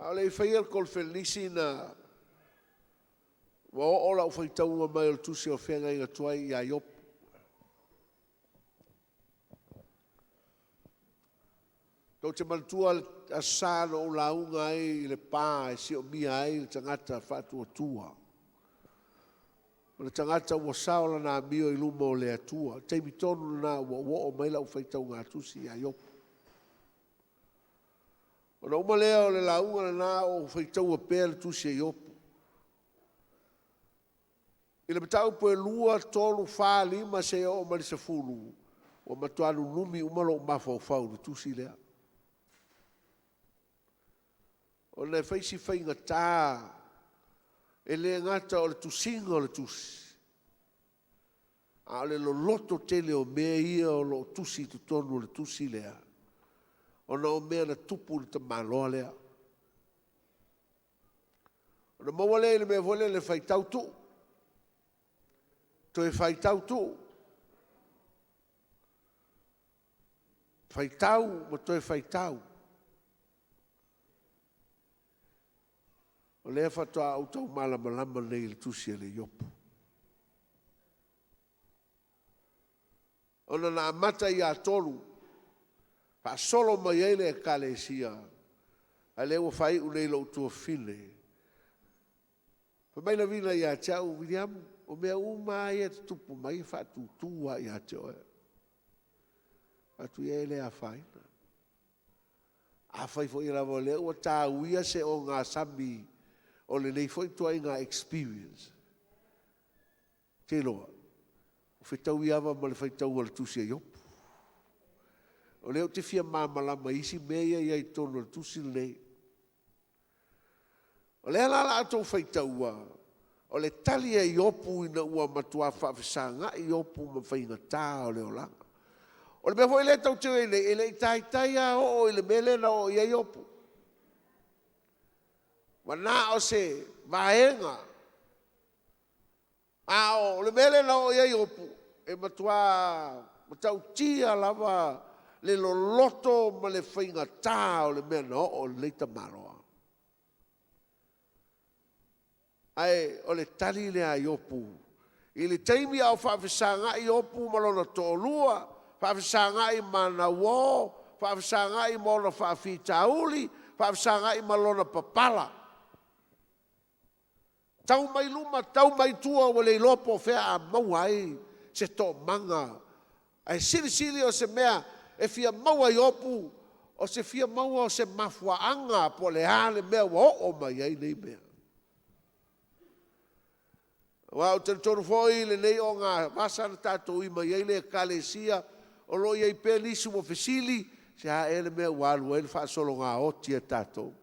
A o le i faia le konefelenisi na ua oo lau faitauga mai o le tusi o Feagaiga Tuai ia Iopu. Tou te manatua le Aso Sa na ou lauga ai i le pa e siomia ai le tagata faatuatua, o le tagata ua sao lana amio i luma o le Atua. O le taimi tonu lena ua ou oo mai ai lau faitauga tusi ia Iopu. Ona uma lea o le lauga lena o ou faitaua pea le tusi a Iopu. I le mataupu e 2, 3, 4, 5 seia oo mai i le 10, ua matua nunumi uma lou mafaufau i le tusi lea. Ona e fai si faigata, e le gata o le tusiga o le tusi, a o le loloto tele o mea ia o lo o tusi i totonu o le tusi lea, ona o mea na tupu i le tamaloa lea. Ona maua lea i le mea foi lele e faitau tuu, toe faitau tuu, faitau ma toe faitau. O lea faatoa ou tau malamalama nei i le tusi a le Iopu. Ona na amata ia Tolu faasolo mai ai le Ekalesia, a o lea ua faaiu nei i lou tuafafine. Fai mai Lavina ia te au, “Viliamu, o mea uma lava ia e tutupu mai e faatutu lava ia te oe.” Ou fai atu, ia e le afaina. Afai foi lava o lea ua tauia se ogasami o lenei foi ituaiga experience, ou te iloa ua fetaui ava ma le faitauga o le tusi a Iopu. O lea ou te fia malamalama i isi mea ia e i ai i totonu o le tusi lenei. O lea la o le a outou faitaua, o le tali a Iopu ina ua matua faafesagai Iopu ma faigata o le olaga. O le mea foi lea tou te i ai nei, e le i taitai lava oo i le mea lea na oo i ai Iopu. Ua na o se vaega, a o le mea lea na oo i ai Iopu, e matua matautia lava le loloto ma le faigata o le mea na oo i lenei tamaloa. Ae o le tali lea a Iopu i le taimi a o faafesagai Iopu ma lona toalua, faafesagai ma ana uo, faafesagai ma ona faafitauli, faafesagai ma lona papala. Tau mai luma, tau mai tua, ua le iloa po o fea a maua ai se toomaga. Ae silisili o se mea e fia maua e Iopu, o se fia maua o se mafuaaga po o le a le mea ua oo mai ai nei mea. Aua ou te talitonu foi i lenei ogavasa na tatou i mai ai le Ekalesia, o lo o i ai pea nisi ua fesili, se a ea le mea ua alu ai le faasologa oti a tatou?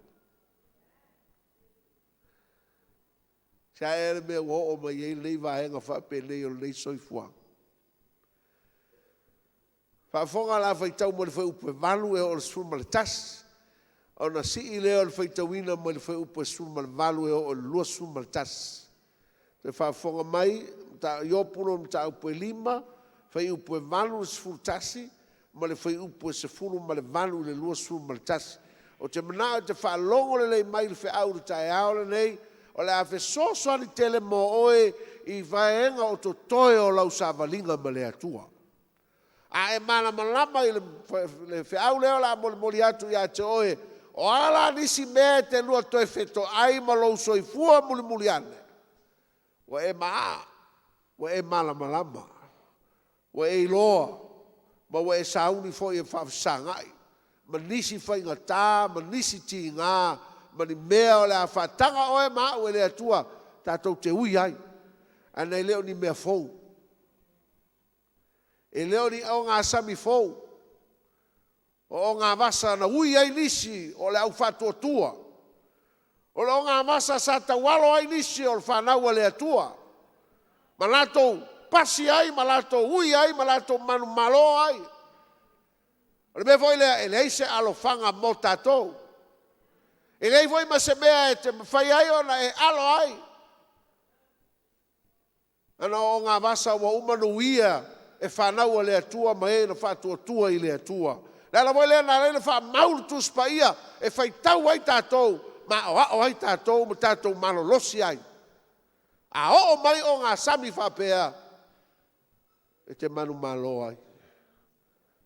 Se a ea le mea ua oo mai ai lenei vaega faapenei o lenei soifuaga? Faafofoga o le a faitau mai le fuaiupu 8 e oo i le 11, ona sii lea o le faitauina mai le fuaiupu 18 e oo i le 21. Toe faafofoga mai, Iopu lona mataupu e 5, fuaiupu e 8 i le 11 ma le fuaiupu e 18 i le 21. Ou te manao e te faalogo lelei mai i le feau i le taeao lenei, o le a fesoasoani tele mo oe i vaega o totoe o lau savaliga ma le Atua. A e malamalama i le feau lea o le a molimoli atu ia te oe, o a la nisi mea e te lua toe fetoai ma lou soifua mulimuli ane, ua e maa, ua e malamalama, ua e iloa, ma ua e sauni foi e faafesagai ma nisi faigata ma nisi tiga ma ni mea o le a faataga oe ma au e le Atua tatou te ui ai, leaga e le o ni mea fou. E le o ni ogasami fou, o ogavasa na ui ai nisi o le au faatuatua. O le ogavasa sa taualo ai nisi o le fanau a le Atua, ma latou pasi ai ma latou ui ai ma latou manumalo ai. O le mea foi lea, e leai se alofaga mo tatou. E leai foi ma se mea e te mafai ai ona e alo ai, leaga o ogavasa ua uma ona uia e fanau a le Atua ma e na faatuatua i le Atua. O le ala foi lea na ala ai ona faamau le Tusi Paia e faitau ai tatou. maoao ai tatou ma tatou malolosi ai. A oo mai ogasami faapea, e te manumalo ai.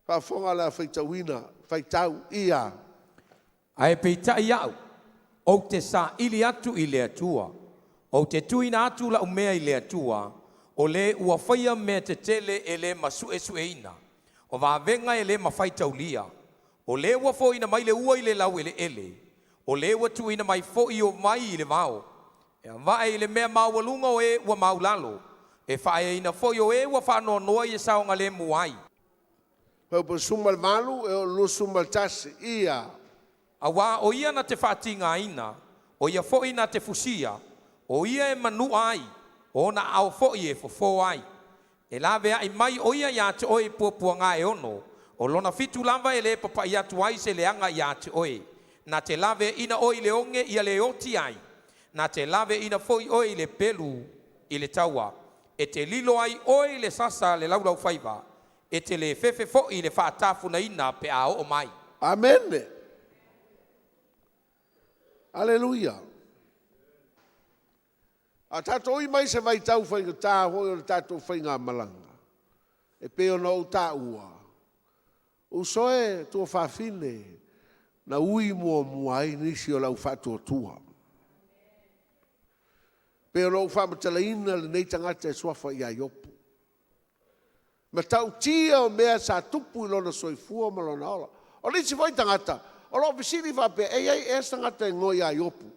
Faafofoga le a faitauina, faitau ia. Ae peitai au, ou te saili atu i le Atua, ou te tuuina atu lau mea i le Atua, o le ua faia mea tetele e le masuesueina, o vavega e le mafai taulia. O le ua foina mai le ua i le laueleele, o le ua tuuina mai foi o vai i le vao, e avae i le mea maualuga o e ua maulalo, e faaeaina foi o e ua faanoanoa i e saogalemu ai. Fuaiupu 18 e oo i le 21. Ia. Auā o ia na te faatigaina, o ia foi na te fusia, o ia e manua ai, o ona aao foi e fofo ai. E laveai mai o ia iā te oe i puapuagā e ono, o lona fitu lava e le papa'i atu ai se leaga iā te oe. Na te laveaina oe i le oge ia le oti ai, na te laveaina foi oe i le pelu i le taua. E te lilo ai oe i le sasa a le laulaufaiva, e te le fefe foi i le faatafunaina pe a oo mai. Amene. Aleluia. A tatou ui mai se vaitau faigata foi o le tatou faigamalaga, e pei ona ou taua, uso e tuafafine na ui muamua ai nisi o le au faatuatua. E pei ona ou faamatalaina lenei tagata e suafa ia Iopu. Matautia o mea sa tupu i lona soifua ma lona ola. O nisi foi tagata o lo o fesili faapea, e i ai ea se tagata e igoa ia Iopu?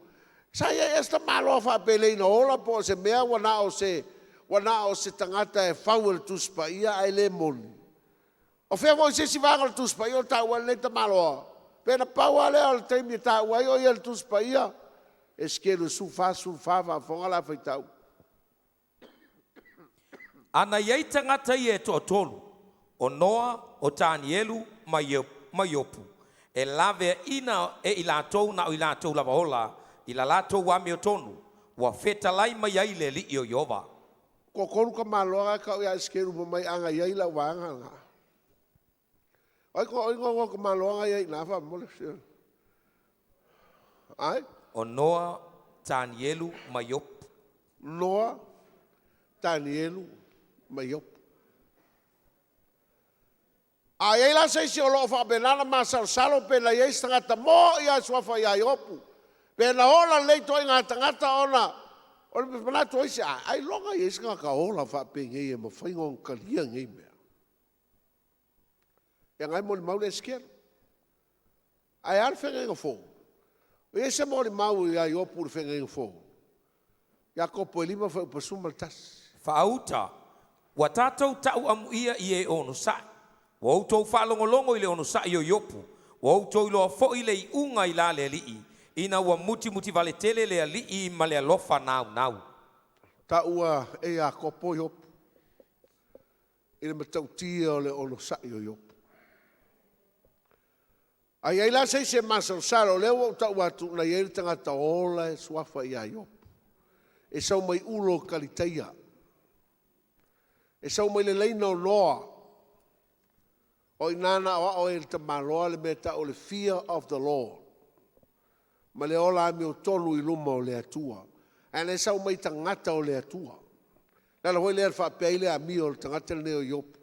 Sa i ai ea se tamaloa faapelei na ola po o se mea ua na o se ua na o se tagata e fau e le Tusi Paia ae le moni? O fea foi se isi vaega o le Tusi Paia o taua ai lenei tamaloa? Pe na pau lava lea o le taimi e taua ai o ia i le Tusi Paia? Esekielu 14, 14, faafofoga la faitau. A na i ai tagata ia e toatolu, o Noa, o Tanielu ma ma Iopu, e laveaina e i latou na o i latou lava ola i la latou amiotonu, ua fetalai mai ai le Alii o Ieova. Toatolu tamaloa la e tau ia Esekielu fai mai ana i ai lau vaega lena. O ai o tamaloa na e i ai i ina faamolemole? Ai? O Noa, Tanielu ma Iopu. Noa, Tanielu ma Iopu. A i ai la se isi o lo o faapena ona masalosalo pe na i ai se tagata mo'i lava e suafa ia Iopu, pe na ola lenei ituaiga tagata ona o le manatu o isi, ailoga e i ai se tagata ola faapenei e mafai ona talia nei mea. Ia na e molimau le Esekielu. Ae a le Feagaiga Fou? E i ai se molimau ia Iopu i le Feagaiga Fou? Iakopo e 5 fuaiupu 11. Faauta, ua tatou tau amuia i e onosai. Ua outou faalogologo i le onosai o Iopu, ua outou iloa foi le iuga i la le Alii, ina ua mutimutivale tele le Alii ma le alofa naunau. Taua e Iakopo Iopu i le matautia o le onosai o Iopu. A i ai la se isi e masalosalo, o lea ua ou tau atu na i ai le tagata ola e suafa ia Iopu, e sau mai Ulu o Kalitaia, e sau mai le laina o Noa, o i ina na aoao ai e le tamaloa le mea e tau o le fear of the Lord, ma le ola amiotonu i luma o le Atua. Ae na e sau mai tagata o le Atua. O le ala foi lea na faapea ai le amio o le tagata lenei o Iopu.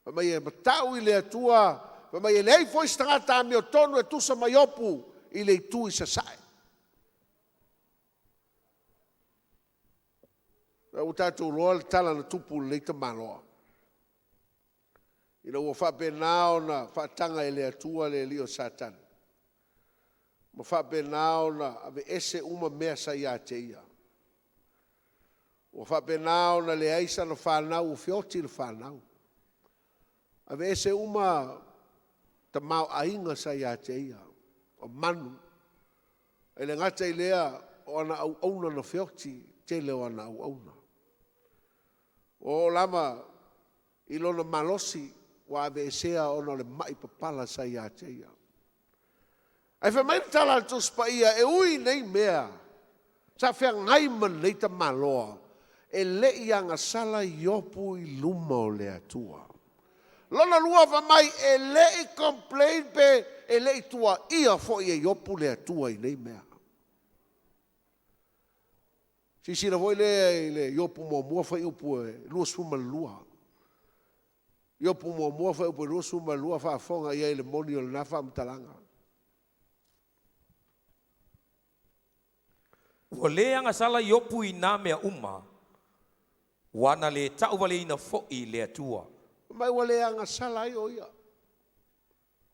Fai mai e matau i le Atua, fai mai e leai foi se tagata amiotonu e tusa ma Iopu i le itu i sasae. Ua tatou iloa le tala na tupu i lenei tamaloa. Ina ua faapena ona faataga e le Atua le alii o Satani, ma faapena ona aveese uma mea sa ia te ia. Ua faapena ona leai sana fanau, ua feoti le fanau. Aveese uma tamaoaiga sa ia te ia, o manu. E le gata i lea, o ana auauna na feoti, tele o ana auauna. Ua oo lava i lona malosi ua aveesea ona o le mai papala sa ia te ia. Ae fai mai le tala a le Tusi Paia, e ui i nei mea sa feagai ma lenei tamaloa, e le i agasala Iopu i luma o le Atua. Lona lua fai mai, e le i complain pe e le i tuuaia foi e Iopu le Atua i nei mea. Silasila foi lea i le Iopu muamua fuaiupu e 22. Iopu muamua fuaiupu e 22, faafofoga i ai i le moni o lena faamatalaga. Ua le agasala Iopu i nā mea uma, ua na lē tauvaleina foi le Atua. Fai mai ua le agasala ai o ia.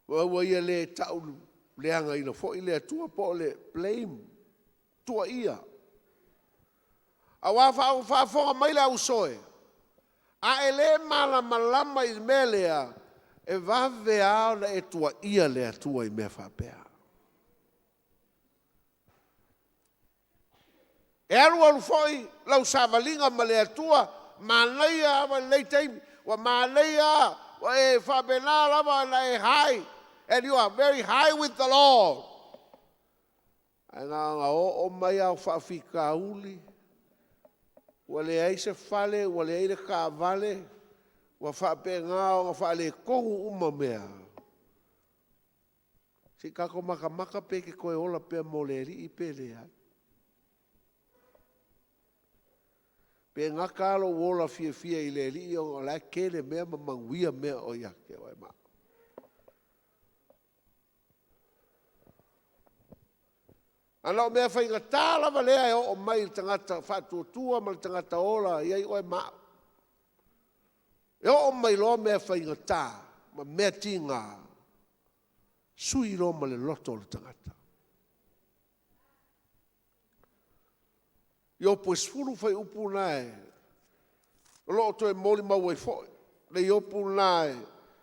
Ma ua ia le tauleagaina foi le Atua po o le blame, tuuaia. Aua a faafofoga mai le auso e, a e le malamalama i le mea lea, e vave lava ona e tuuaia le Atua i mea faapea. E alualu foi lau savaliga ma le Atua, manaia lava lenei taimi, ua manaia lava, ua e faapena lava ona e high, and you are very high with the Lord. Ae na ona oo mai lava o faafitauli, ua leai se fale, ua leai le taavale, ua faapena ona faaletonu uma mea, se i tatou matamata pe te toe ola pea mo le Alii pe leai. Pe gata lava lou ola fiafia i le Alii ona o la e tele mea ma manuia mea o ia te oe ma au. A na o mea faigata lava lea e oo mai i le tagata faatuatua ma le tagata ola e i ai oe ma au. E oo mai loa mea faigata ma mea tiga, sui loa ma le loto o le tagata. Iopu e 10 fuaiupu na e o lo o toe molimau ai foi le Iopu lena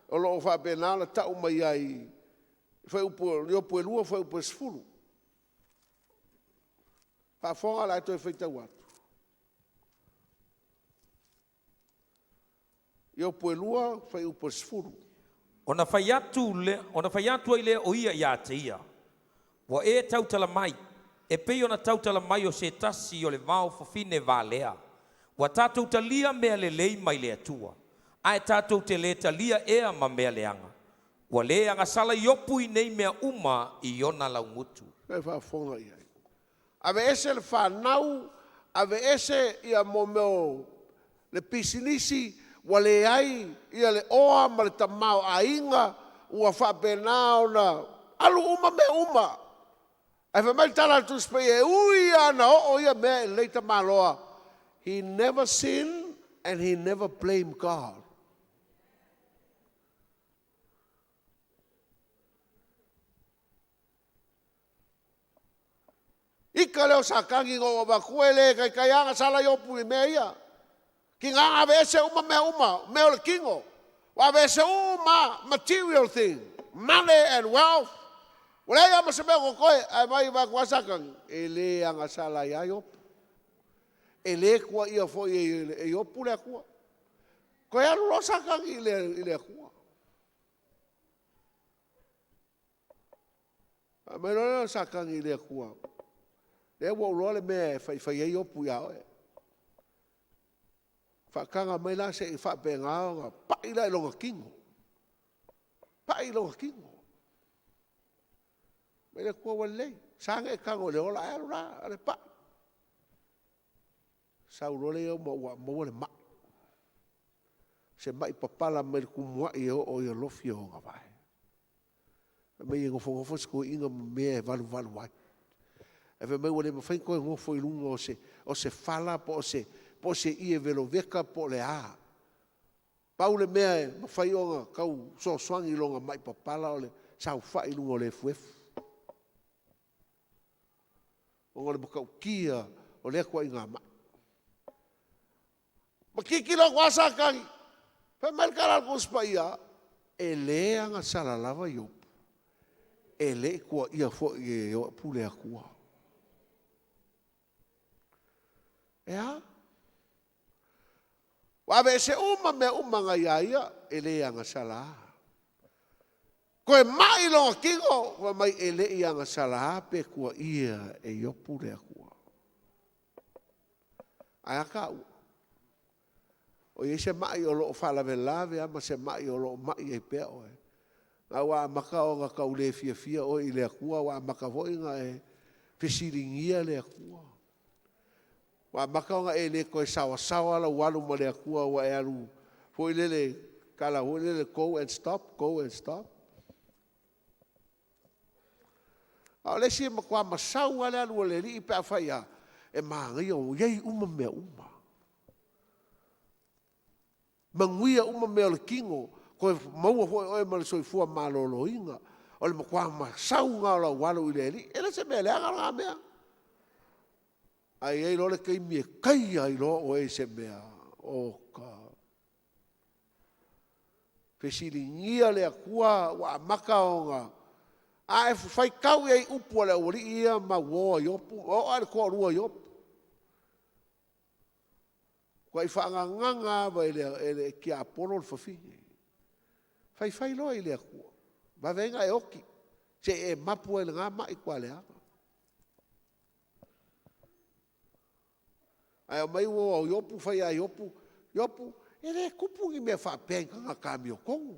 o lo o faapena ona tau mai ai i fuaiupu, Iopu e 2 fuaiupu e 10. Faafofoga o le a toe faitau atu. Iopu e 2 fuaiupu e 10. Ona fai atu, ona fai atu ai lea o ia iā te ia, Ua e tautala mai, e pei ona tautala mai o se tasi o le vaofafine valea. Ua tatou talia mea lelei mai le Atua, ae tatou te lē talia ea ma mea leaga? Ua lē agasala Iopu i nei mea uma i ona laugutu. E faafofoga i ai. Aveese le fanau, aveese ia mo mea o le pisinisi, ua leai ia le oa ma le tamaoaiga, ua faapena ona alu uma mea uma. Ae fai mai le tala a le Tusi Paia, e ui lava ina oo ia mea i lenei tamaloa, he never sin and he never blame God. Ika lea o Satani ina ua avatu e le taitai lava ona sala Iopu i mea ia. Tiga na aveese uma mea uma, mea o le tino. Ua aveese uma lava, material thing, money and wealth. Ua leai lava ma se mea o totoe, ae vaai atu lava Satani, e le agasala ai lava Iopu. E le tuuaia foi e Iopu le Atua. Toe alu loa Satani i le Atua. Fai mai loa lea o Satani i le Atua, lea ua ou iloa le mea e fai ai Iopu ia oe. Faataga mai la se i faapena ona pai la i lona tino. Pai i lona tino. Fai mai le Atua, ua lelei, e sa ona e tago i le ola ae alu la, alu e pai. Sau loa lea ua maua le mai. Se mai papala mai le tumuai e oo i le alofi o ona vae. Fai mai e nofonofo si toeaina ma mea e valuvalu ai. Ae fai mai ua le mafai ona toe nofo i luga o se fala po o se ie veloveka po o le a. Pau le mea e mafai ona tau fesoasoani i lona mai papala o le saofai i luga o le efuefu ona o le matautia o lea ituaiga mai. Ma tilotilo atu lava Satani, fai mai le tala a le Tusi Paia, e le agasala lava Iopu, e le i tuuaia foi e Iopu le Atua. E a? Ua aveese uma mea uma na ia ia, e le agasala lava. Toe mai lona tino, fai mai e le i agasala lava pe tuuaia e Iopu le Atua. Ae a taua? O i ai se mai o lo o faalavelave lava ma se mai o lo o mai ai pea oe? A ua amata ona tau le fiafia oe i le Atua, ua amata foi ona e fesiligia le Atua. Ua amata ona e le toe saoasaoa lau alu ma le Atua ua e alu foi lele, tala foi lele, go and stop, go and stop. A o le isi e matua masau lava le alu a le Alii pe afai a, e manaia ua i ai uma mea uma. Manuia uma mea o le tino, toe maua foi oe ma le soifua maloloina. O le matua masau lena o lau alu i le Alii. E le o se mea leaga lena mea. Ae i ai loa le taimi e taia ai loa oe i se mea, oka. Fesiligia le Atua ua amata ona a e faitau i ai i upu a le aualii ia ma uo a Iopu, e oo lava i le toalua o Iopu, matuai faagagaga lava e le tiapolo le fafine. Faifai loa i le Atua, vave ai ona e oti, se i e mapu ai i lena mai matua leaga. Ae aumai uo a Iopu fai ia Iopu, Iopu, e le tupu ni mea faapea i ni tagata amiotonu.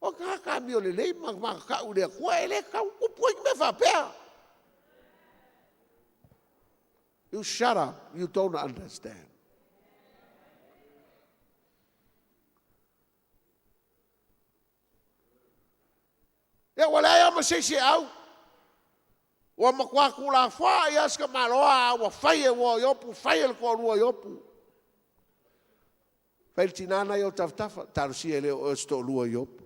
O tagata amiolelei ma matatau i le Atua e le tatau ona tupu ai ni mea faapea. You shut up, you don't understand. Ia ua leai lava ma se isi e au. Ua matua tuulafoai lava si tamaloa a ua fai e uo a Iopu, fai e le toalua o Iopu. Fai i le tina lena i ou tafatafa, talosia e le o oe o se toalua o Iopu.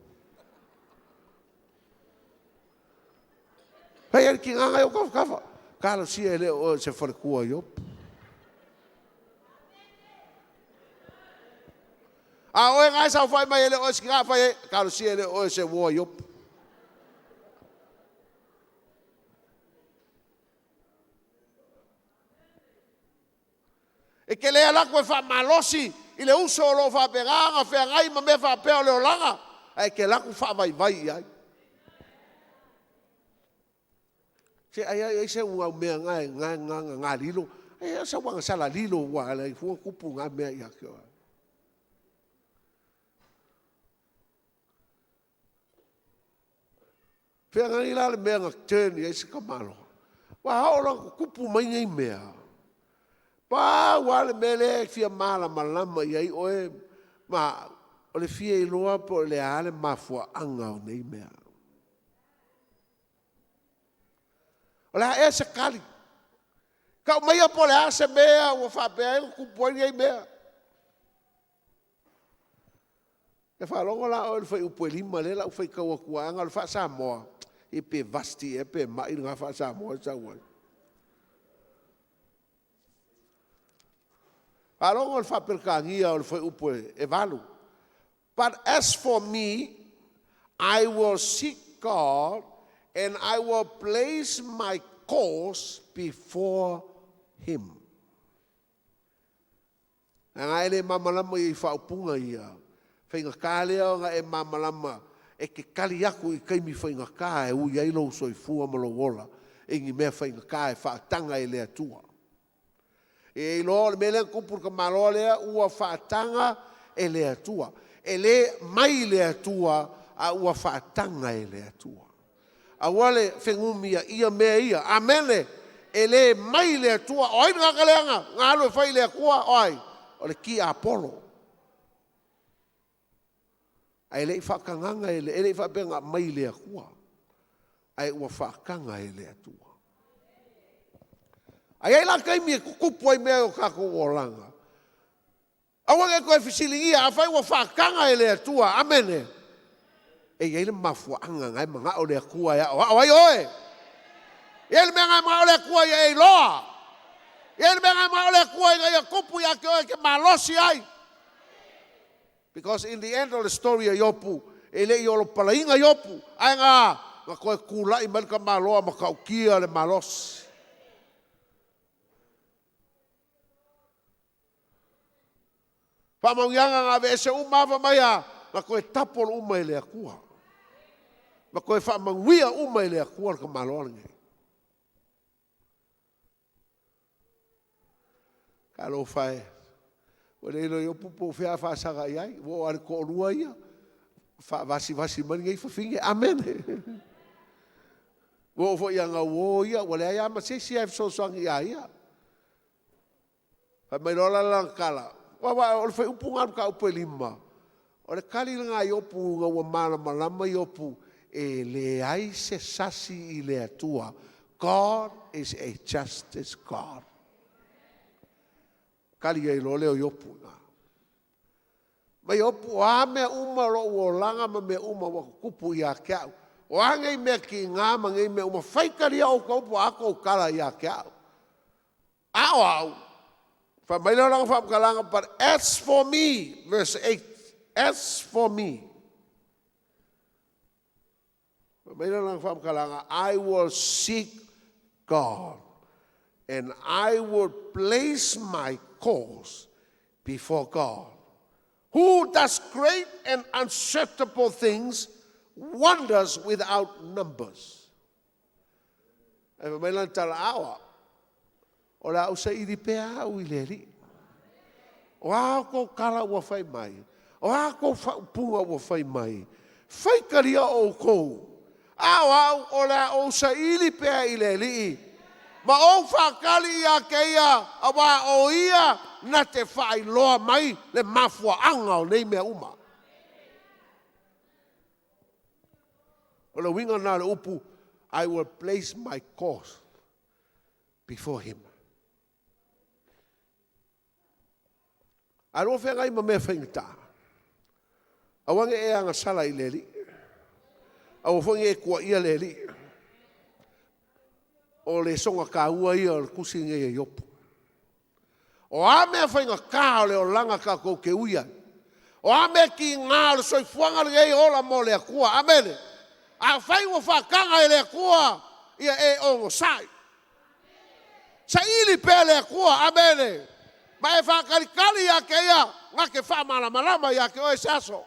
Fai i le tina lena i ou tafatafa, talosia e le o oe o se faletua o Iopu. A o oe na e saofai mai e le o oe o se tina, fai i ai, talosia e le o oe o se uo a Iopu. E te le alu atu e faamalosi i le uso o lo o faapena ona feagai ma mea faapea o le olaga, ae e te alu atu faavaivai i ai. Se ai a i ai se au mea na e lilo, ai o sau agasala lilo ua ala ai fua ona tupu na mea ia te oe. Feagai la le mea na turn i ai si tamaloa? Ua oo loa ina tutupu mai nei mea, pau lava le mea lea e fia malamalama i ai oe ma au, o le fia iloa po o le a le mafuaaga o nei mea. O le a ea se tali? Tau maia po o le a se mea ua faapea ai ona tupu ai nei mea. E faalogo la oe i le fuaiupu e 5 lea o le a ou faitau atu ai, leaga o le faa-Samoa, ia pe vasti ea pe mai lena faa-Samoa e sau ai. Faalogo i le faa-Peretania o le fuaiupu e 8. But as for me, I will seek God and I will place my cause before him. Leaga e le malamalama ia i faaupuga ia, faigata lea ona e malamalama e te tali atu i taimi faigata e ui ai lou soifua ma lou ola i ni mea faigata e faataga e le Atua. E iloa o le mea lea na tupu i le tamaloa lea ua faataga e le Atua. E le mai le Atua a ua faataga e le Atua. Aua le fenumiaia mea ia. Amene! E le mai le Atua. O ai le tagata lea na alu e fai i le Atua? O ai? O le tiapolo. Ae le i faatagaga, e le i faapea na aumai i le Atua, ae ua faataga e le Atua. A i ai la taimi e tutupu ai mea i o tatou olaga, aua ne i toe fesiligia, afai ua faataga e le Atua, amene, e i ai le mafuaaga na e manao le Atua e aoao ai oe. E i ai le mea na e manao le Atua ia e iloa. E i ai le mea na e manao le Atua ina ia tupu ia te oe e te malosi ai. Because in the end o le story a Iopu, e le i olopalaina Iopu, ae na na toe tulai mai le tamaloa matautia le malosi. Faamauniaga na aveese uma lava fai mai a, na toe tapolo uma e le Atua. Ma toe faamanuia uma e le Atua le tamaloa lenei. Talofa e, ua le iloa Iopu po o fea a faasaga i ai, ua oo lava i le toalua ia, faavasivasi mai lenei fafine. Amene. Ua oo foi i ana uo ia, ua leai lava ma se isi e fesoasoani ia ia. Fai mai loa la lana tala, aua o le fuaiupu lena o le mataupu e 5, o le tali lena a Iopu ina ua malamalama Iopu e leai se sasi i le Atua. God is a justice God. Tali ai loa lea o Iopu i ina. Mai Iopu, o a mea uma o lou olaga ma mea uma ua tutupu ia te au, o a nei mea tiga ma nei mea uma, faitalia outou po o a tou tala ia te au. A o au, fai mai lea o lana faamatalaga, but as for me, verse 8, as for me, fai mai lea o lana faamatalaga, I will seek God and I will place my cause before God, who does great and unsearchable things, wonders without numbers. Ae fai mai lana tala, a o au, o le a ou saili pea au i le Alii. O a outou tala ua fai mai, o a outou faaupuga ua fai mai, faitalia outou, a o au o le a ou saili pea i le Alii, ma ou faatali ia te Ia, auā o Ia na te faailoa mai le mafuaaga o nei mea uma. O le uiga lena o le upu, I will place my cause before him. A lua feagai ma mea faigata, aua ne i e agasala i le Alii, aua foi ne i e tuuaia le Alii. O le soona taua ia o le tusi lenei a Iopu. O a mea faigata o le olaga tatou te ui ai, o a mea tiga o le soifuaga lenei e ola mo le Atua, amene. Afai ua faataga e le Atua, ia e onosai. Saili pea le Atua, amene, ma e faatalitali ia te Ia na te faamalamalama ia te oe se aso.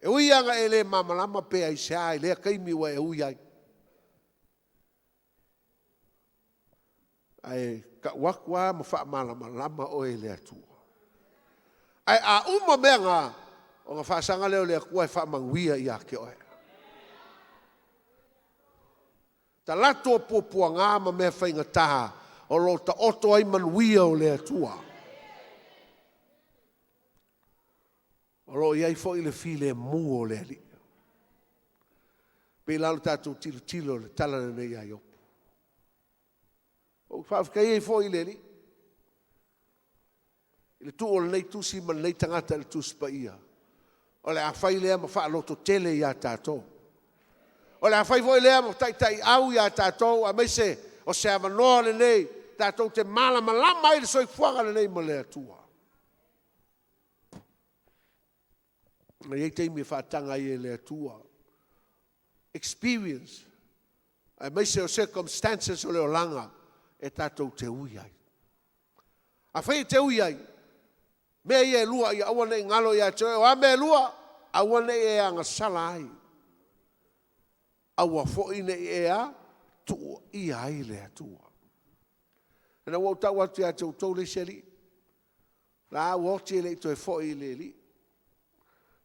E ui lava ina e le malamalama pe aisea i lea taimi ua e ui ai, ae tau atu lava ma faamalamalama oe e le Atua. Ae a uma mea na, ona faasaga lea o le Atua e faamanuia ia te oe. Talaatu o puapuaga ma mea faigata o lo o taoto ai manuia o le Atua. O lo o i ai foi le filemu o le Alii. Pei la o le tatou tilotilo i le tala lenei ia Iopu. Ua ou faafetai ai foi i le Alii i le tuu o lenei tusi ma lenei tagata i le Tusi Paia, o le a fai lea ma faalototele ia tatou. O le a fai foi lea ma taitaiau ia tatou, aemaise o se avanoa lenei tatou te malamalama ai i le soifuaga lelei ma le Atua. E i ai taimi e faataga ai e le Atua experience aemaise o circumstances o le olaga e tatou te ui ai. Afai e te ui ai, mea ia e lua ia aua ne i galo ia te oe, o a mea e lua, aua ne i e agasala ai, aua foi ne i e a, tuuaia ai le Atua. Ina ua ou tau atu ia te outou le isi alii, la ua oti e le i toe foi i le Alii.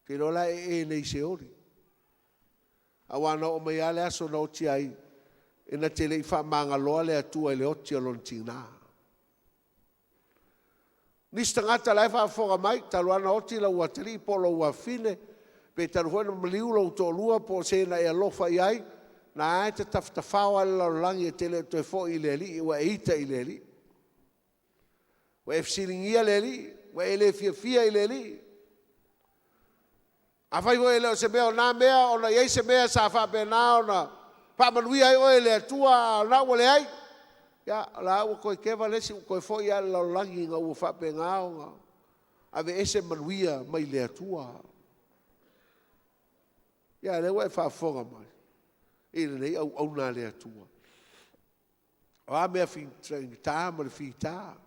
Ou te iloa la e ee nei i Seoli. Aua na oo mai lava le aso na oti ai, e na te le i faamagaloa le Atua i le oti o lona tina. Nisi tagata la e faafofoga mai, talu lava ona oti lou atalii po o lou afafine, pe talu foi ona maliu lou toalua po o se na e alofa i ai, na e te tafatafao lava i le lalolagi e te le o toe foi i le Alii, ua e ita i le Alii. Ua e fesiligia le Alii, ua e le fiafia i le Alii. Afai foi e le o se mea o na mea ona i ai se mea sa faapena ona faamanuia ai oe e le Atua a o lena ua leai, ia, o la ua toe keva le isi ua toe foi lava i le lalolagi ina ua faapena ona aveese manuia mai le Atua. Ia, a o lea ua e faafofoga mai i lenei auauna a le Atua. O a mea faigata ma le fita,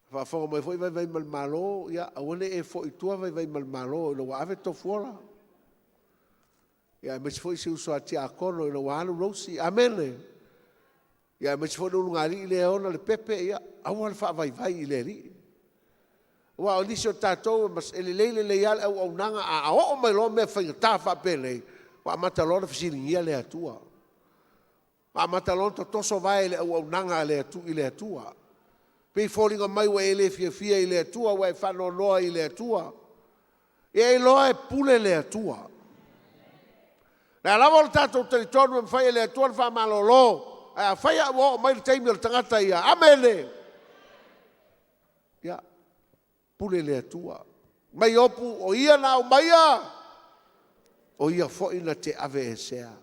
faafofoga mai foi Vaivaimalemalo, ia aua ne i e foi i tua Vaivaimalemalo ina ua ave Tofuola, ia aemaise foi si uso a Tiakono ina ua alu Rosey. Amene. Ia aemaise foi le ulugalii lea e ona le pepe, ia aua le faavaivai i le Alii. Aua o nisi o tatou e lelei lelei lava le auaunaga, a oo mai loa mea faigata faapenei, ua amata loa ona fesiligia le Atua. Ua amata loa ona totoso vae i le auaunaga i le Atua. Pei foliga mai ua e le fiafia i le Atua, ua e faanoanoa i le Atua. Ia e iloa e pule le Atua. O le a lava o le tatou talitonu e mafai e le Atua ona faamalolo, ae afai lava ua oo mai le taimi o le tagata ia, amene! Ia, pule le Atua. Mai Iopu, o Ia na aumaia, o Ia foi na te aveesea.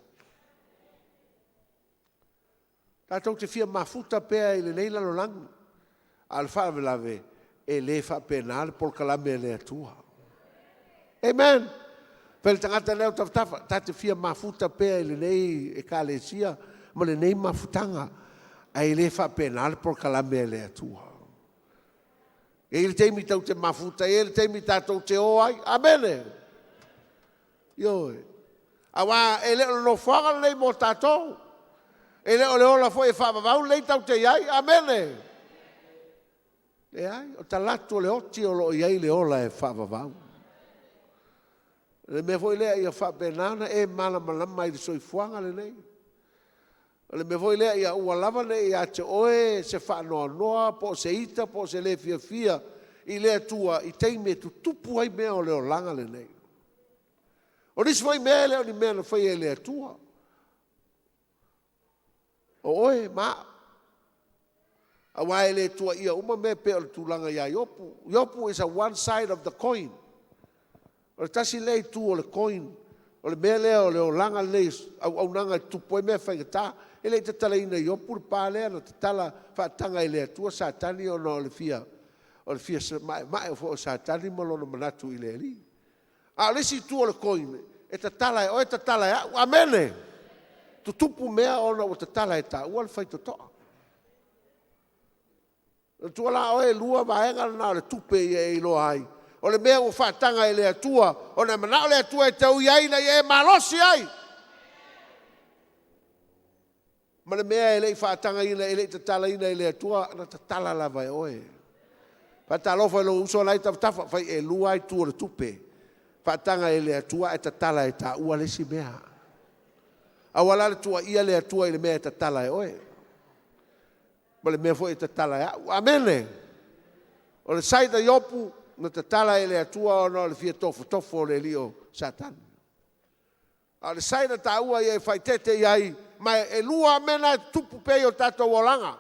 Tatou te fia mafuta pea i lenei lalolagi, a o le faalavelave, e le faapena le polokalame a le Atua. Amen. Fai le tagata lea o tafatafa, ta te fia mafuta pea i lenei ekalesia ma lenei mafutaga, ae le faapena le polokalame a le Atua. E i ai le taimi tatou te mafuta, e i ai le taimi tatou te o ai. Amene. Ioe. Aua e le o le nofoaga lenei mo tatou. E le o le ola foi e faavavau lenei tatou te i ai. Amene. Leai, o talaatu o le oti o lo o i ai le ola e faavavau. O le mea foi lea ia faapena ona e malamalama i le soifuaga lenei. O le mea foi lea ia aua lava ne i ia te oe se faanoanoa po o se ita po o se le fiafia i le Atua i taimi e tutupu ai mea o le olaga lenei. O nisi foi mea e le o ni mea na faia e le Atua. O oe ma au. Aua e le tuuaia uma mea e pei o le tulaga ia Iopu. Iopu is a one side of the coin. O le tasi lea itu o le coin, o le mea lea o le olaga lenei, auaunaga e tutupu ai mea faigata. E le i tatalaina e Iopu le pa lea na tatala faataga e le Atua Satani ona o le fia o le fia ma'ema'e foi o Satani ma lona manatu i le Alii. A o le isi itu o le coin, e tatala e oe, tatala e au. Amene! Tutupu mea ona ua tatala e taua le faitotoa. Manatua la oe, e lua vaega na o le tupe ia e iloa ai. O le mea ua faataga e le Atua, ona e manao le Atua e te ui ai ina ia e malosi ai. Ma le mea e le i faatagaina, e le i tatalaina e le Atua, na tatala lava e oe. Faatalofa i lou uso la e i tafatafa, fai e lua itu o le tupe. Faataga e le Atua ae tatala e taua le isi mea. Aua la le tuuaia le Atua i le mea e tatala e oe. Ma le mea foi e tatala e au. Amene! O le side a Iopu, na tatala e le Atua ona o le fia tofotofo o le alii o Satani. A o le side a taua ia e faaeteete i ai, ma e lua lava mea na e tutupu pea i o tatou olaga.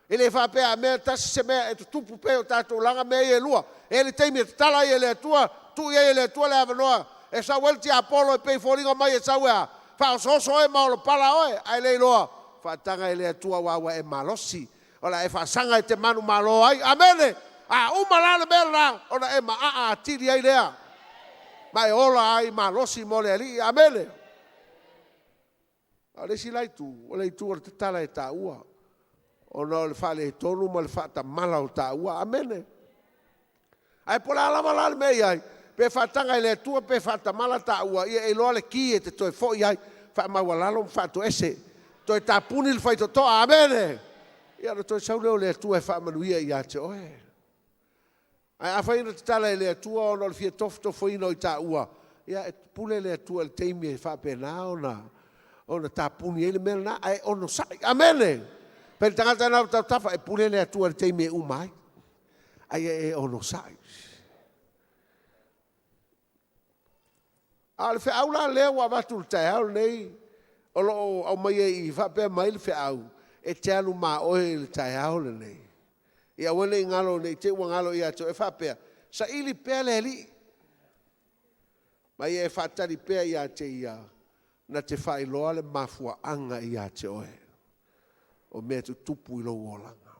E le faapea a mea tasi se mea, e tutupu pea i o tatou olaga mea ia e lua. E i ai le taimi e tatala ai e le Atua, tuu i ai e le Atua le avanoa e sau ai le tiapolo e pei e foliga mai e sau e a? Faaosooso oe ma olopala oe, ae le iloa, faataga e le Atua aua ua e malosi. O le a e faasaga e te manumalo ai. Amene! A uma la le mea lena, ona e maaa atili ai lea, ma e ola ai malosi mo le Alii. Amene! A o le isi la itu, o le itu o le tatala e taua, ona o le faaletonu ma le faatamala o taua. Amene! Ae po o le a lava la le mea e i ai, pe faataga e le Atua pe faatamala taua, ia e iloa le ki e te toe foi ai, faamaualalo ma faatoese, toe tapuni le faitotoa. Amene! Ia ona toe sau lea o le Atua e faamanuia ia te oe. Ae afai na tatala e le Atua ona o le fia tofotofoina o i taua, ia e pule le Atua i le taimi e faapena ona tapuni ai le mea lena, ae onosai. Amene! Fai i le tagata lena o tafatafa, e pule le Atua i le taimi e uma ai, a ia e onosai. A o le feau la lea ua avatu i le taeao lenei, o lo o aumaia i i, faapea mai le feau, e te alu ma oe i le taeao lenei. Ia aua ne i galo, ne i te i ua galo ia te oe faapea, saili pea le Alii, ma ia e faatali pea ia te Ia, na te faailoa le mafuaaga ia te oe o mea tutupu i lou olaga.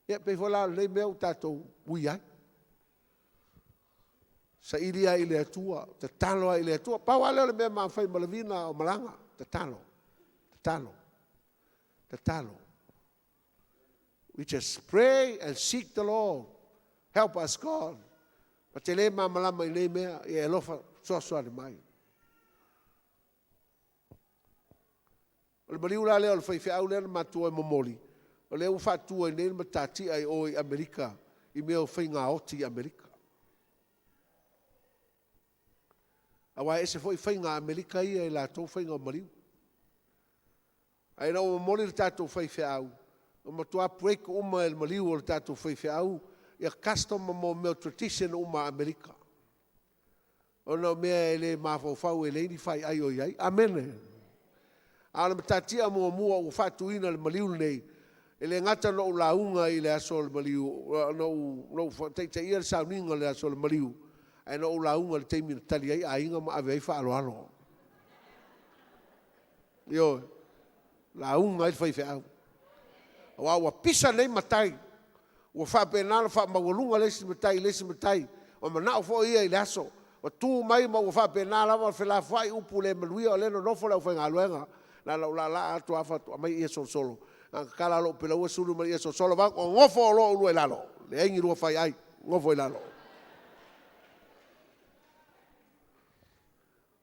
Ia, pei foi la o lenei mea ua tatou ui ai. Saili lava i le Atua, tatalo lava i le Atua. Pau lava lea o le mea ma fai ma lavina a o malaga, tatalo, tatalo, tatalo. We just pray and seek the Lord. Help us God. Ma te le malamalama i nei mea, ia e alofa fesoasoani mai. O le maliu la lea o le faifeau lea na matua e momoli, o lea ua faatu ai nei le matatia i o i Amerika i mea o faigaoti i Amerika. Aua e ese foi faiga a Amerika ia i latou faiga o maliu. Ae ina ua momoli le tatou faifeau, Ua matua break uma e le maliu o le tatou faifeau ia custom ma mea o tradition uma a Amerika, ona o mea e le mafaufau e leai ni faiai o i ai. Amene. A o le matatia muamua ua faatuina e le maliu lenei, e le gata ina ou lauga i le aso o le maliu, na ou taitaia le sauniga i le aso o le maliu, ae na ou lauga i le taimi na tali ai aiga ma ave ai faaaloalo. Ioe. Lauga ai le faifeau. Aua ua pisa nei matai, ua faapena ona faamaualuga le isi matai i le isi matai, ua manao foi ia i le aso, ua tu mai ma ua faapena lava ona felafoai upu le manuia o lea e nonofo le aufaigaluega. Na ona ou laalaa atu lava fai atu, aumai ie solosolo. Na ona tatala lava o lou pelaua sulu ma le ie solosolo, vaeatu, gogofo loa oulua i lalo, leai ni lua faiai, gogofo i lalo.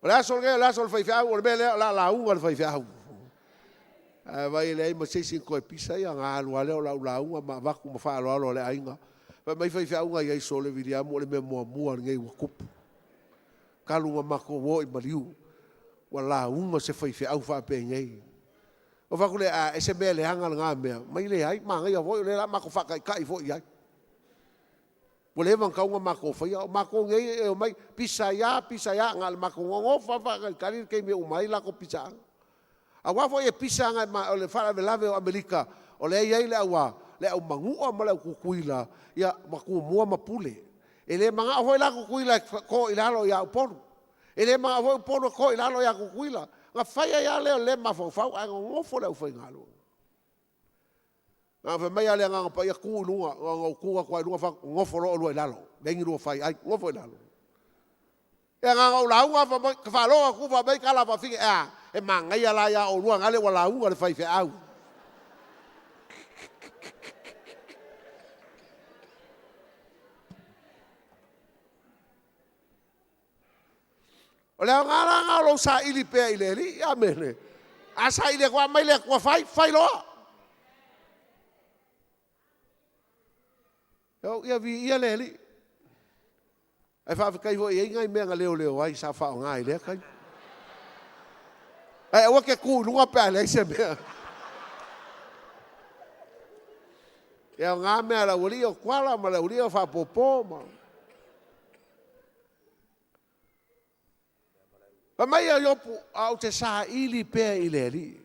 O le aso lenei o le aso o le faifeau, o le mea lea o le a lauga le faifeau. Ae vaai e leai ma se isi na toe pisa, ia ona alu lava lea o lau lauga ma avatu ma faaaloalo a le aiga. Fai mai faifeau na i ai, sole Viliamu o le mea muamua lenei ua tupu talu ona matou o i maliu ua lauga se faifeau faapenei. Ou fai atu lea, a, o se mea leaga lena mea? Fai mai, leai, manaia foi o lea o le a matou faataitai foi i ai. Ua leva ona tatau ona matou faia. O matou nei e omai, pisa ai a, pisa ai a, na o le matou nonofo lava faatalitali le taimi e uma ai latou pisaaga. Aua foi e pisa agai… o le faalavelave o Amerika o lea e i ai le au a, le au manua ma le au Tutuila ma Tumua ma Pule. E le manao foi la Tutuila e to i lalo ia Upolu, e le manao foi Upolu e to i lalo ia Tutuila. Ona fai ai lava lea o le le mafaufau ae nonofo le aufaigaluega. Na ona fai mai lava o le Agaga Paia, tu i luga. Na ona ou tu atu lava i luga fai atu, gogofo loa oulua i lalo, leai ni lua faiai, gogofo i lalo. Ia na ona ou lauga lava ou faalogo atu fai mai tala a afafine, e a? E manaia la ia oulua nale ua lauga le faifeau. O le aoga la lena o lou saili pea i le Alii. Amene. A saili atu lava aumai le Atua fai, fai loa. Ia viia le Alii. Ae faafetai foi e i ai nai mea na leoleo ai sa faaaoga i lea taimi. Ae aua e te tu i luga pe a leai se mea. E aoga mea a le aualii o Tuala ma le aualii o faapopo ma… Fai mai o Iopu, ae ou te saili pea i le Alii.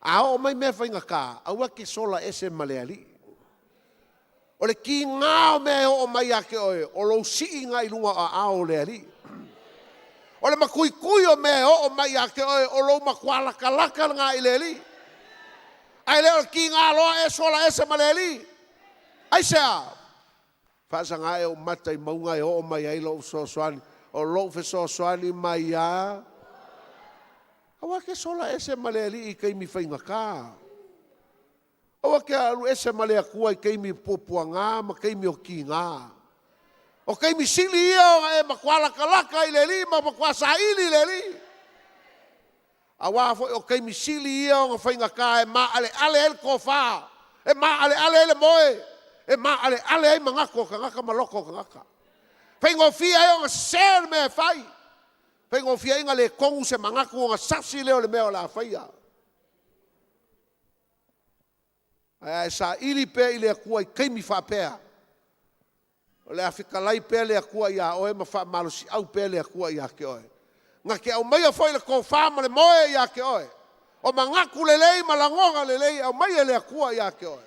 A oo mai mea faigata, aua e te sola ese ma le Alii. O le tiga o mea e oo mai ia te oe, o lou siiga i luga o aao o le Alii. O le matuitui o mea e oo mai ia te oe, o lou matua latalata lena i le Alii. Ae le o le tiga loa e sola ese ma le Alii. Aisea? Faasaga ae ou mata i mauga e oo mai ai lou fesoasoani. O lou fesoasoani mai a. Aua e te sola ese ma le Alii i taimi faigata. Aua e te alu ese ma le Atua i taimi o puapuaga ma taimi o tiga. O taimi sili ia ona e matua latalata i le Alii ma matua saili i le Alii. Aua foi o taimi sili ia ona faigata e maaleale ai le tofa, e maaleale ai le moe, e maaleale ai manatu o tagata ma loto o tagata. E faigofie ai ona sese le mea e fai, faigofie ai ona le tonu se manatu ona sasi lea o le mea o le a faia. Ae a e saili pea i le Atua i taimi faapea, o le a fetalai pea le Atua ia oe ma faamalosiau pea le Atua ia te oe. Na te aumaia foi le tofa ma le moe ia te oe, o manatu lelei ma lagona lelei e aumai e le Atua ia te oe,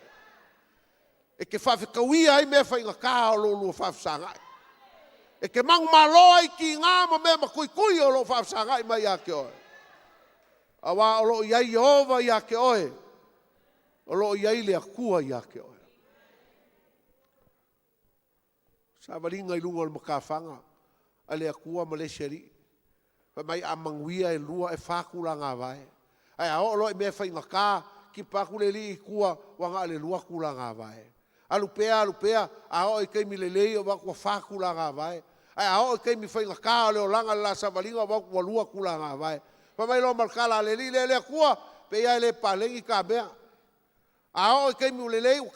e te faafetauia ai mea faigata o lo oulua faafesagai. E te manumalo ai i tiga ma mea matuitui o lo o faafesagai mai ia te oe, aua o lo o i ai Ieova ia te oe, o lo o i ai le Atua ia te oe. Savaliga i luga o le matafaga a le Atua ma le isi alii. Fai mai a manuia e 2 e 4 tulagavae. Ae a oo loa i mea faigata, kipa atu le alii i tua ua na o le 2 tulagavae. Alu pea alu pea, a oo i taimi lelei ua vaai atu ua 4 tulagavae. Ae a oo i taimi faigata o le olaga i le la savaliga ua vaai atu ua 2 tulagavae. Fai mai loa ma le tala a le alii lea, Le Atua, pei lava e le paleni ta mea. A oo i taimi ua lelei ua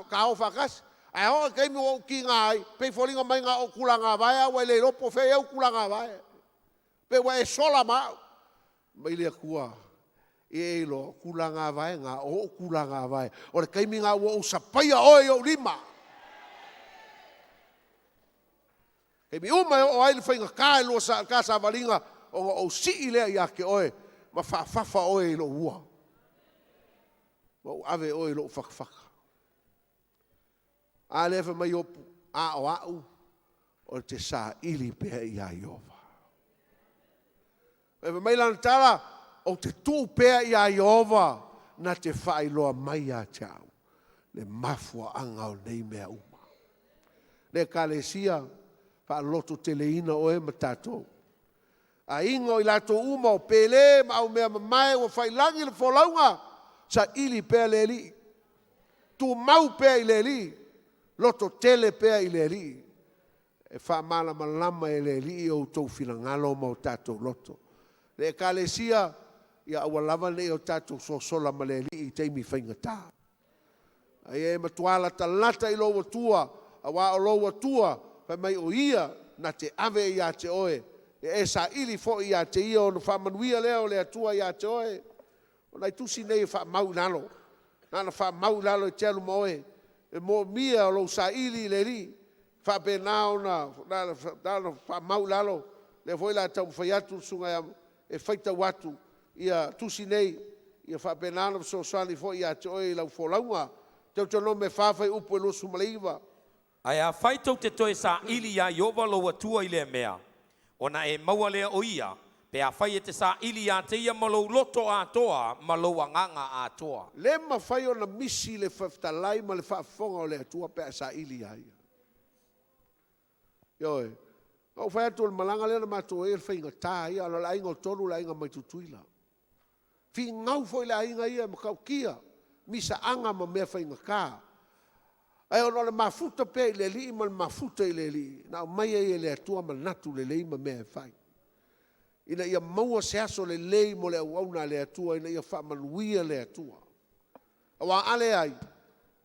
ta o faatasi, ae a oo i taimi ua ou tiga ai, pei e foliga mai na o ou tulagavae ae ua e le iloa po o fea e i ai ou tulagavae. Pei ua e sola ma au. Fai mai le Atua, Ia e iloa, o tulaga vae na, o o'u tulaga vae. O le taimi na ua ou sapaia oe i ou lima. Taimi uma e oo ai le faigata i lua sa, ta savaliga, ona ou sii lea ia te oe, ma faafafa oe i lou ua. Ma ou ave oe i lou fatafata. A lea fai mai Iopu, a o a'u ou te saili pea iā Ieova. Fai mai lana tala, ou te tuu pea iā Ieova na te faailoa mai ia te au le mafuaaga o nei mea uma. Le Ekalesia, faalototeleina oe ma tatou. Aiga o i latou uma o Pele ma aumea mamae ua faiilagi le folauga, saili pea le Alii. Tumau pea i le Alii, lototele pea i le Alii. E faamalamalama e le Alii o outou finagalo ma o tatou loto. Le Ekalesia, ia aua lava ne'i o tatou sosola ma le Alii i taimi faigata. Ae e matua latalata i lou Atua, auā o lou Atua, fai mai o Ia na te ave ia te oe, e e saili foi ia te Ia ona faamanuia lea o le Atua ia te oe. O nai tusi nei e faamau i lalo, na ona faamau i lalo e te alu ma oe, e moomia o lou saili i le Alii, faapena ona na ona faamau i lalo. O lea foi o le a taumafai atu le susuga ia, e faitau atu ia tusi nei, ia faapena ona fesoasoani foi ia te oe i lau folauga. Teutonome 4 fuaiupu e 29. Ae afai tou te toe saili iā Ieova lou Atua i lea mea, ona e maua lea o Ia, pe afai e te saili ia te Ia ma lou loto atoa ma lou agaga atoa. Le mafai ona misi le fetalai ma le faafofoga o le Atua pe a saili ia Ia. Ioe. Na ou fai atu o le malaga lea na matou ai o le faigata ia, ona o le aiga o Tolu o le aiga mai Tutuila. Finau foi le aiga ia e matautia, misaaga ma mea faigata. Ae ona o le mafuta pea i le Alii ma le mafuta i le Alii, na aumai ai e le Atua manatu lelei ma mea e fai, ina ia maua se aso lelei mo le auauna a le Atua, ina ia faamanuia le Atua. Aua a leai,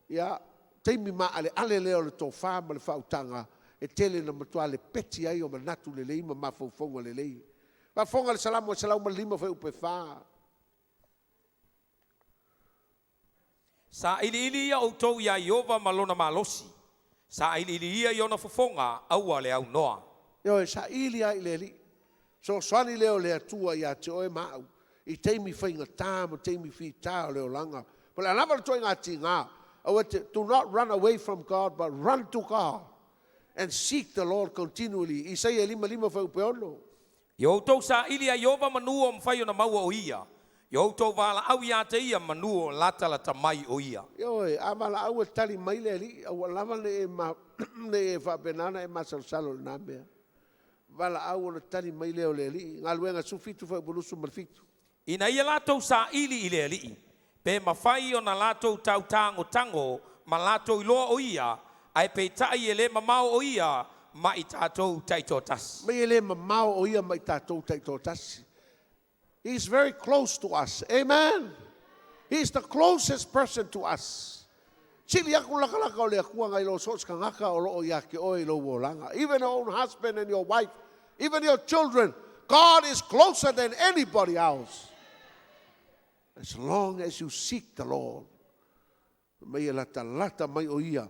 ia, taimi maaleale lea o le tofa ma le faautaga, e tele ina matua lepeti ai o manatu lelei ma mafaufauga lelei. Faafofoga le Salamo e 105 fuaiupu e 4. Sailiili ia outou iā Ieova ma lona malosi, sailiili ia i ona fofoga, aua le aunoa. Ioe, saili lava i le Alii. Fesoasoani lea o le Atua ia te oe ma au i taimi faigata ma taimi fita o le olaga. Po o le a lava le ituaiga tiga, aua te, do not run away from God, but run to God and seek the Lord continually. Isaia 55 fuaiupu e 6. Ia outou saili iā Ieova manu o mafai ona maua o Ia, ia outou valaau ia te Ia manu o latalata mai o Ia. Ioe, a valaau e tali mai le Alii, aua lava ne i e, ne i e faapena ona e masalosalo i lena mea. Valaau ona tali mai lea o le Alii. Galuega 17 fuaiupu 27. Ina ia latou saili i le Alii, pe mafai ona latou tautagotago ma latou iloa o Ia, ae peitai e le mamao o Ia ma i tatou taitoatasi. Mai e le mamao o Ia ma i tatou taitoatasi. He is very close to us. Amen. He is the closest person to us. Sili atu le latalata o le Atua nai lo so o se tagata o loo ia te oe i lou olaga. Even your own husband and your wife, even your children, God is closer than anybody else. As long as you seek the Lord. Mai e latalata mai o Ia.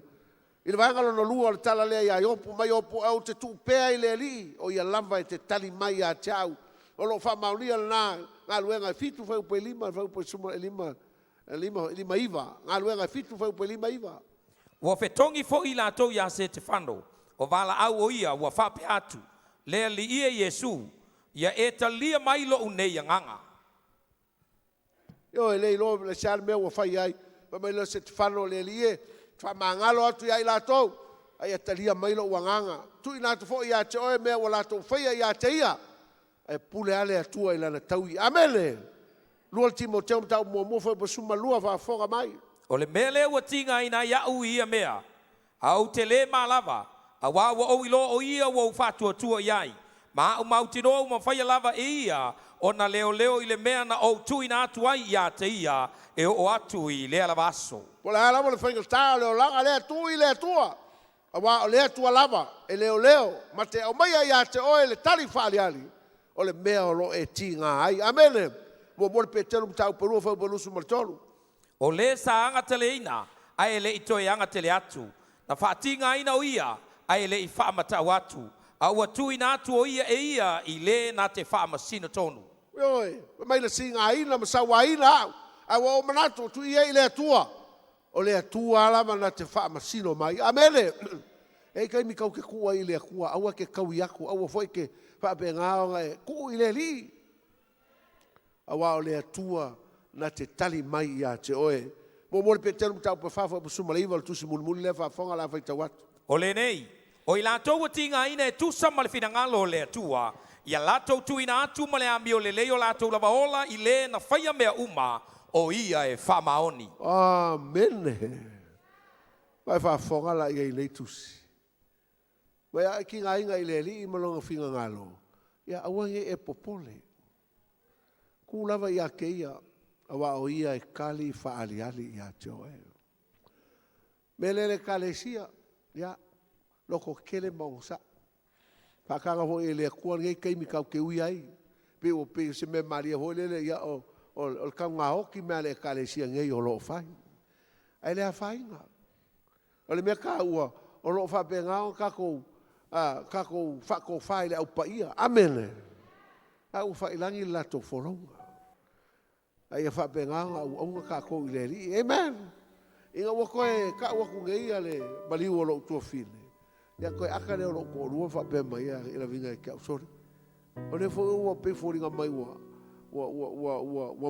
I le vaega lona lua o le tala lea iā Iopu, mai Iopu, ae ou te tuu pea i le Alii, o Ia lava e te tali mai ia te au. O lo o faamaonia lena galuega e 7 fuaiupu e 5, fuaiupu e 15, 5, 5 9. Galuega e 7 fuaiupu e 5 9. Ua fetogi foi i latou iā Setefano, o valaau o ia ua faapea atu, Le Alii e Iesu, ia e talia mai lou nei agaga. Ioe, le iloa le se a le mea ua fai ai. Fai mai lea o Setefano, le Alii e, faamagalo atu ia i latou, a ia talia mai lou agaga. Tuuina atu foi ia te oe mea ua latou faia ia te ia, ae pule lava le Atua i lana taui. Amene! 2 Timoteo mataupu muamua fuaiupu 12, faafofoga mai. O le mea lea ua tigaina ai a'u i ia mea, a ou te lē malava, auā ua ou iloa o Ia ua ou faatuatua i ai, ma a'u mautinoa ua mafaia lava e Ia ona leoleo i le mea na ou tuuina atu ai iā te Ia e oo atu i lea lava aso. Po o le a lava le faigata o le olaga lea, tuu i le Atua, auā o le Atua lava e leoleo ma te aumaia ia te oe le tali faaaliali o le mea o lo o e tiga ai. Amene! Muamua le Petelu mataupu e 2 fuaiupu e 23. O le sa agateleina, ae e le i toe agatele atu, na faatigaina o ia, ae e le i faamatau atu, a ua tuuina atu o ia e ia i le na te faamasino tonu. Ioe, fai mai na tigaina ma sauaina au, ae ua ou manatu ua tuu ia i le Atua. O le Atua lava na te faamasino mai. Amene! E i ai taimi tatou te tuu ai i le Atua, aua e te taui atu, aua foi e te faapena ona e tuu i le Alii, aua o le Atua na te tali mai ia te oe. Muamua le Peteru mataupu e 4 fuaiupu 19 o le tusi mulimuli lea faafofoga o le a faitau atu. O lenei, o i latou ua tigaina e tusa ma le finagalo o le Atua, ia latou tuuina atu ma le amio lelei o latou lava ola i Le na faia mea uma, o Ia e faamaoni. Amene. Vaai faafofoga la i ai i nei tusi. Mai a e tigaina i le Alii ma Lona finagalo, ia aua ne i e popole. Tuu lava ia te Ia, aua o Ia e tali faaaliali ia te oe. O le mea lea le Ekalesia, ia, lototetele ma onosai. Faataga foi e le Atua lenei taimi tatou te ui ai, pei ua pei o se mea malie foi lele, ia o le tanugaoti mea a le Ekalesia nei o lo o fai. Ae le afaina. O le mea taua, o lo o faapena ona tatou faatofa i le Au Paia. Amene. A ua faiilagi le latou folauga. A ia faapena ona auauna tatou i le Alii. Amen. Ina ua toe tau atu nei le maliu o lou tuafafine, ia ona toe ata lea o lou toalua ma faapea mai, e lavina ia te au, sole, o lea foi ua pei e foliga mai ua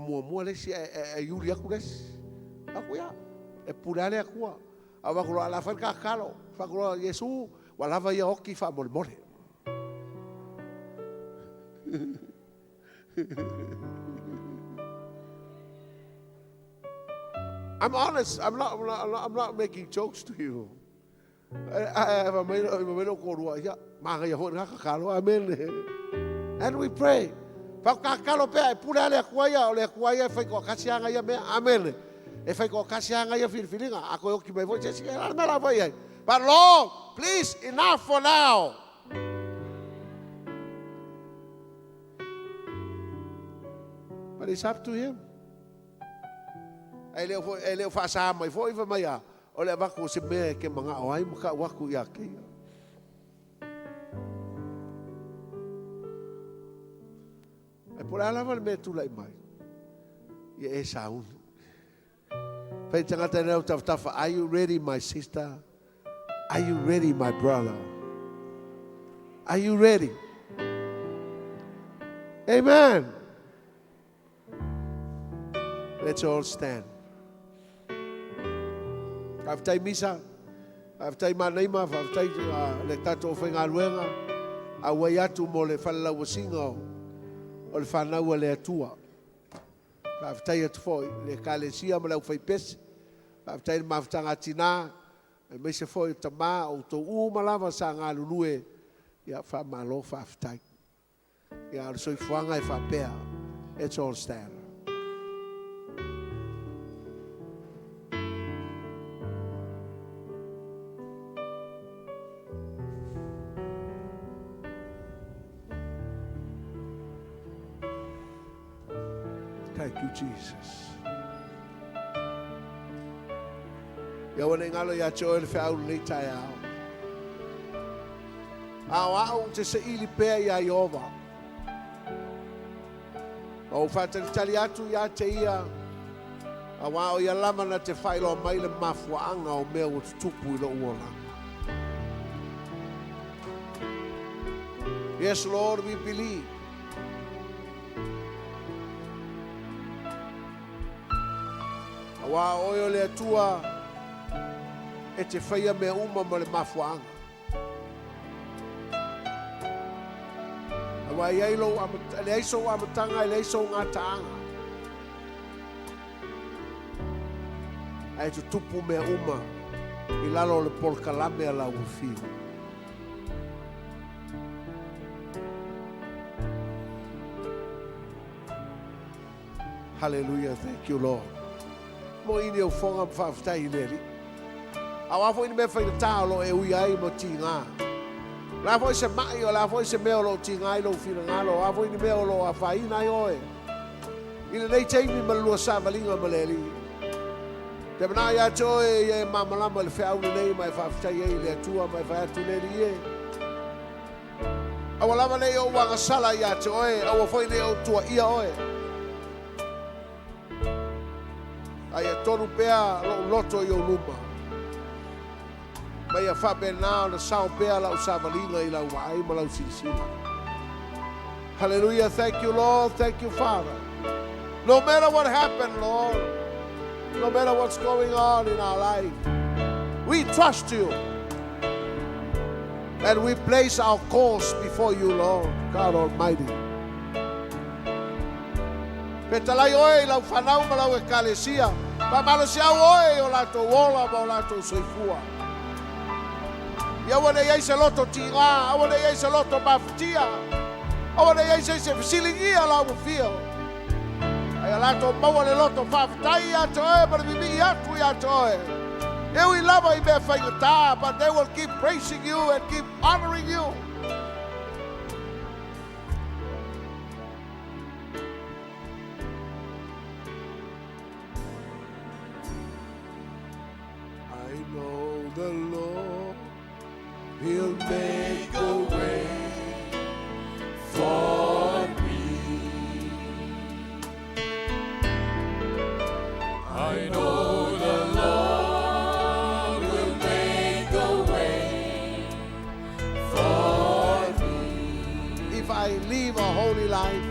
muamua le isi ae iuli atu le isi. Ou fai atu, ia, e pule lava le Atua. Ae ou fai atu loa, o le a fai le ta tatalo. Ou fai atu loa, Iesu, ua lava ia oti faamolemole. I'm honest, I'm not, I'm not, I'm not making jokes to you. Ae fai mai lou toalua, ia, manaia foi lena tatalo, amene. And we pray. Fai tatalo pea, e pule lava le Atua ia, o le Atua ia e fai toatasi lava ana ia mea, amene. E fai toatasi lava ana ia filifiliga, a toe oti mai foi se isi, ia o le a le mea o le a fai ai? But Lord, please, enough for now. But it's up to him. Ae le o faasa mai foi fai mai a, o le avatu o se mea e te manao ai ma tau atu ia te ia. Ae po o le a lava le mea e tulai mai, ia e sauni. Fai tagata i lau tafatafa, are you ready my sister? Are you ready my brother? Are you ready? Amen. Let's all stand. Faafetai Misa, faafetai Manaima, faafetai le tatou faigaluega, auai atu mo le falelauasiga o le fanau a le Atua. Faafetai atu foi i le Ekalesia ma le aufaipese, faafetai i le mafutaga a tina, aemaise foi o tama, o outou uma lava sa galulue, ia faamalo faafetai. Ia, o le soifuaga e faapea. Let's all stand. Thank you, Jesus. Ia ua ne i galo ia te oe le feau lenei taeao. A o au ou te saili pea iā Ieova. Ma ou faatalitali atu ia te ia, aua o ia lava na te faailoa mai le mafuaaga o mea ua tutupu i lou olaga. Yes, Lord, we believe. Aua o oe o le Atua e te faia mea uma ma le mafuaaga. Aua e i ai lou e leai sou amataga, e leai sou gataaga. Ae tutupu mea uma i lalo o le polokalame a lau afio. Hallelujah, thank you Lord. Mo ini au fonga ma faafetai i le Alii. A o a foi ni mea faigata o lo o e ui ai ma tiga. O le a foi se ma'i, o le a foi se mea o lo o tiga ai lou finagalo, o a foi ni mea o lo o afaina ai oe. I lenei taimi ma le lua savaliga ma le Alii, ou te manao ia te oe ia e malamalama i le feau lenei ma e faafetai ai i le Atua ma e fai atu le Alii e. Aua lava ne i ou agasala ia te oe, aua foi ne i ou tuuaia oe. A ia tonu pea lou loto i ou luma, ma ia faapena ona sao pea lau savaliga i lau vaai ma lau silasila. Hallelujah. Thank you, Lord. Thank you, Father. No matter what happened, Lord, no matter what's going on in our life, we trust you. And we place our cause before you, Lord, God Almighty. Fetalai oe i lau fanau ma lau ekalesia. Faamalosiau oe i o latou ola ma o latou soifua. Ia aua ne i i ai se loto tiga, aua ne i i ai se loto mafatia, aua ne i i ai se isi e fesiligia lau afio. A ia latou maua le loto faafetai ia te oe ma le vivii atu ia te oe. E ui lava i mea faigata, but they will keep praising you and keep honoring you. I know the Lord will make a way for me. I know the Lord will make a way for me. If I live a holy life,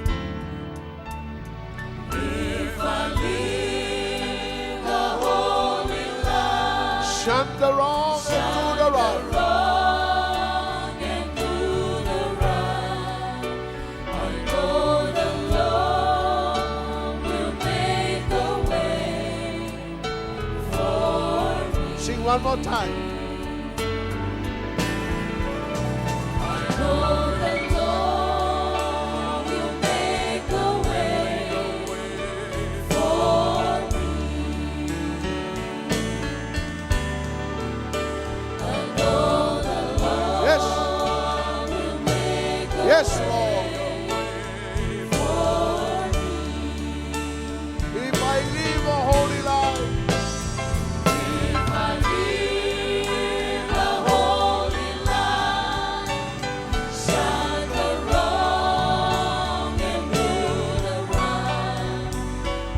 If I live a holy life, shun the wrong and do the right. wrong and do the right, I know the Lord will make a way for me. Sing one more time. I know the Lord will make a way for me. I know the Lord will make a Yes, Lord. way for me. If I live a holy life, If I live a holy life, shun the wrong and do the right,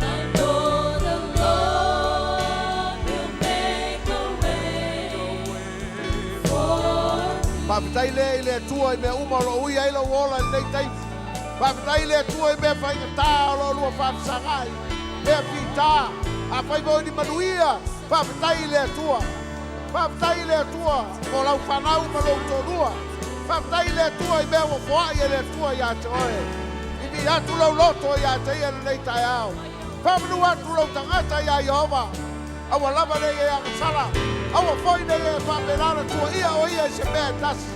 I know the Lord will make a way for me. Faafetai lea i le Atua i mea uma o loo ui ai lou ola i lenei taimi. Faafetai i le Atua i mea faigata o loo lua faafesagai. Mea fitā. Afai foi ni manuia. Faafetai i le Atua. Faafetai i le Atua mo lau fanau ma lou toalua. Faafetai i le Atua i mea ua foai e le Atua ia te oe. Vivii atu lou loto ia te ia lenei taeao. Faamanu atu lou tagata iā Ieova. Aua lava ne i e agasala. Aua foi ne i e faapena ona tuuaia o ia i se mea e tasi.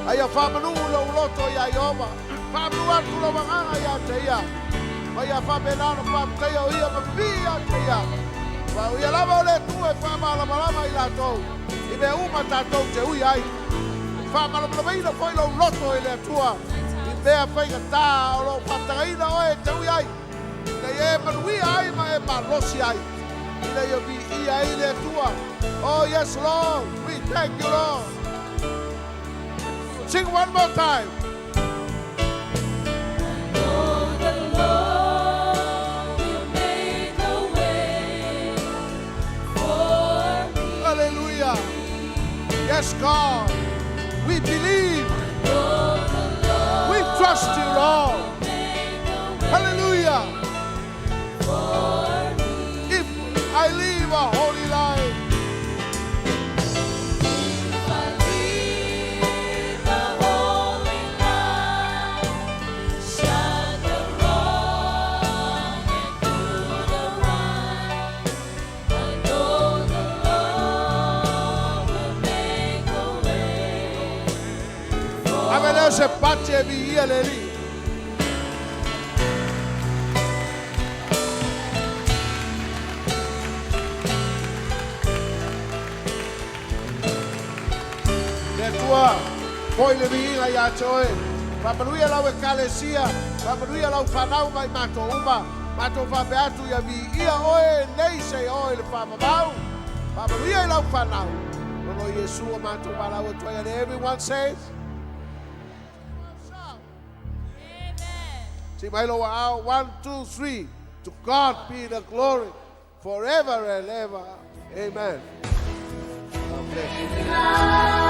A ia faamanuu lou loto iā Ieova. Faamanu atu lou agaga ia te ia. Ma ia faapena ona faafetaia o ia ma vivii ia te ia. Aua o ia lava o le Atua e faamalamalama i latou i mea uma tatou te ui ai. Faamalamalamaina foi lou loto e le Atua i mea faigata o lo o faatagaina oe e te ui ai. Ina ia e manuia ai ma e malosi ai. Ina ia viia ai le Atua. Oh yes, Lord. We thank you, Lord. Sing one more time. Know the Lord will make a way for me. Hallelujah. Yes, God. We believe. Know the Lord We trust you, Lord. make a way Hallelujah. for me. If I live a holy life, If I live a holy life, shun the wrong and do the right, I know the Lord will make a way for Ave lea o se pati e viia le Alii. Le Atua, foi le viiga ia te oe. Faamanuia lau ekalesia, faamanuia lau fanau ma i matou uma. Matou faapea atu ia viia oe e leai se oe i le faavavau. Faamanuia i lau fanau. Lona o Iesu ua matou valaau atu ai. And everyone says, Sii mai lou aao, 1, 2, 3. To God be the glory forever and ever. Amen. God bless you.